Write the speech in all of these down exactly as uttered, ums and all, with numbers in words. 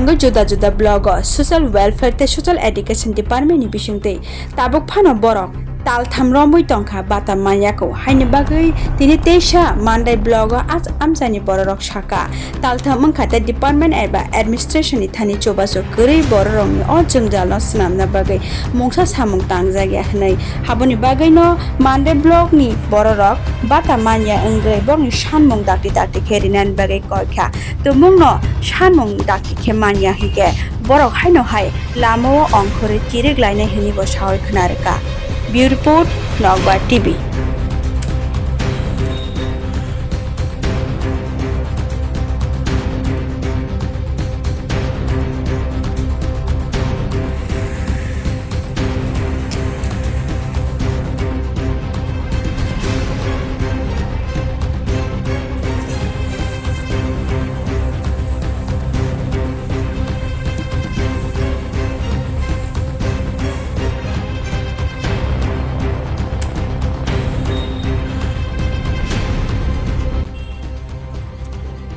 Wngwi juda juda block o social welfare tei social education department ni bisingtwi tabuk phano borok taltham romwi tongkha bata manyako, haini bagwi tini teisa Mandai block o ach-, amchaini bororok saka taltham wngkha tei department eba administration ni thani chubachu kwrwi bororokni o jwngjalno swnamna bagwi mungsa samung tangjakya hwnwi. Haboni bagwino Mandai block ni bororok bata manya wngwi borokni sanmung dakti dakti khe rinani bagwi koikha. Tumungno sanmung dakti khe manya hinkhe borok haino hai lamao ongkhorwi chirik lainai hwnwi bo sawi khna rwkha. Bureau Report, Nokbar T V.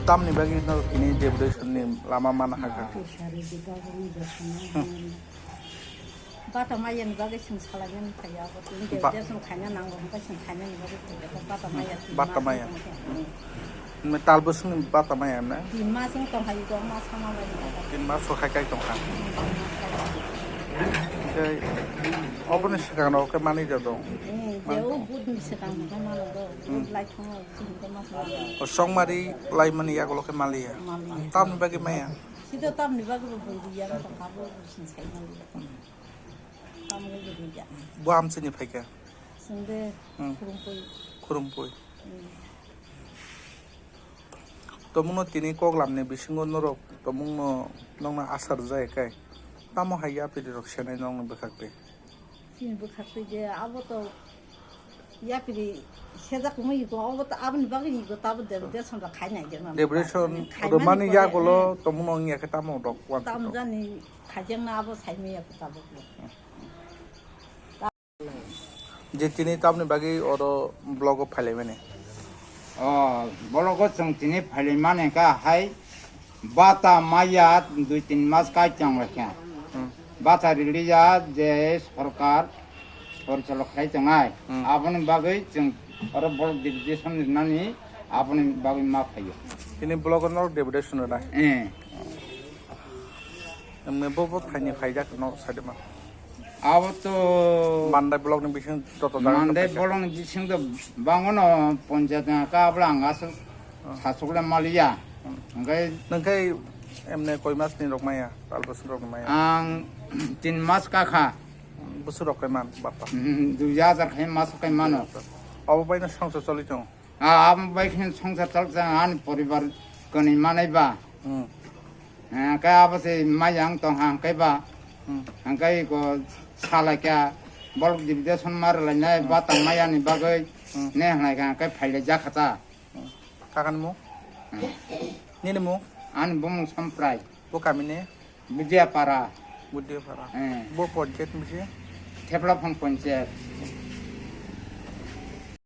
Tamni bagwi no tini deputation ni lama mana hakha. Bata maya ni bagwi chwng salaimani phaiya, abo tini ba- deputation khaina nango, hwnkhe chwng khainani bagwi phaiya, bata maya, tin bata mas maya. Wng tongkha. Hmm. Talbwswkni bata maya na? Tin mas wng tongkha, iko mas sama bai tongkha. Tin mas so khai khai tongkha. Hwnkhe oboni swkang rok khe manwi da dong. Eh, je o budni swkang hwnkhe mano do, hmm, bud lai thangma hwnkhe mas mano. O songmari laimani yagulo khe maliya. Maliya. Tamni bagwi maya? Sida tamni bagwi bo bundi ya tongkha, bo sing sai maliya. Bo amchaini phaikha? Chwng de, hmm, Khurungpui. Khurungpui. Hmm. Tomungno tini koklamni bisingo norok tomungno nokna asar jaya kai. Tamo hai yapiri rok senai nokni bwkhak twi? Chini bwkhak twi je abo to yapiri sejak wngwi tongo, obo to aboni bagwi ego tabo de, deputation rok khai nai de na. Deputation khai mani rwmani pore, yagulo, eh, tomungno wngya khe tamo rok uansuk tamo rok? Jani khaijakna abo sai maya khe tabuk bo. Je tini tamni bagwi oro blogo phailaimani? O blogo chwng tini phailaimani kha hai bata maya dui tin mas kai tong rwkha. Hmm. Bata riliya je sorkar porichalok khlai tongnai. Hmm. Aboni bagwi chwng oro block deputation rinani aboni bagwi ma phaio. Tini blogo norok deputation rwnai? Eh. Emne bo bo thaini phaijak no sade ma. Abo to Mandai block ni bising joto jaga Mandai to block ni bising to bangono ponjat ka abla ang asuk, ah, sasukle maliya. Hmm. Hingke nangke emne koi mas ni rok maya, tal bosor rok maya? Ang tin mas kakha. Bosor rok kai man bata? Hmm, dui hajar khai mas kai mano. Abo bai no songsa choli tong? Ah, abo bai khe songsa chal cha ani poribar kani manai ba. Hmm. Eh, khe abo se mayang tong hang kai ba. Hmm. Hang kai ko salai kya bolok deputation mar lai nai, hmm, ba tang maya ni bagoi, hmm, ne hanai kha kai phaile jakha ta. Hmm. Kakan mo? Hmm. Nini mo? Ani bumung Somprai. Bo kami ni? Budiapara. Budiapara. Eh. Bo ponchayat misi? Theplaphan ponchayat.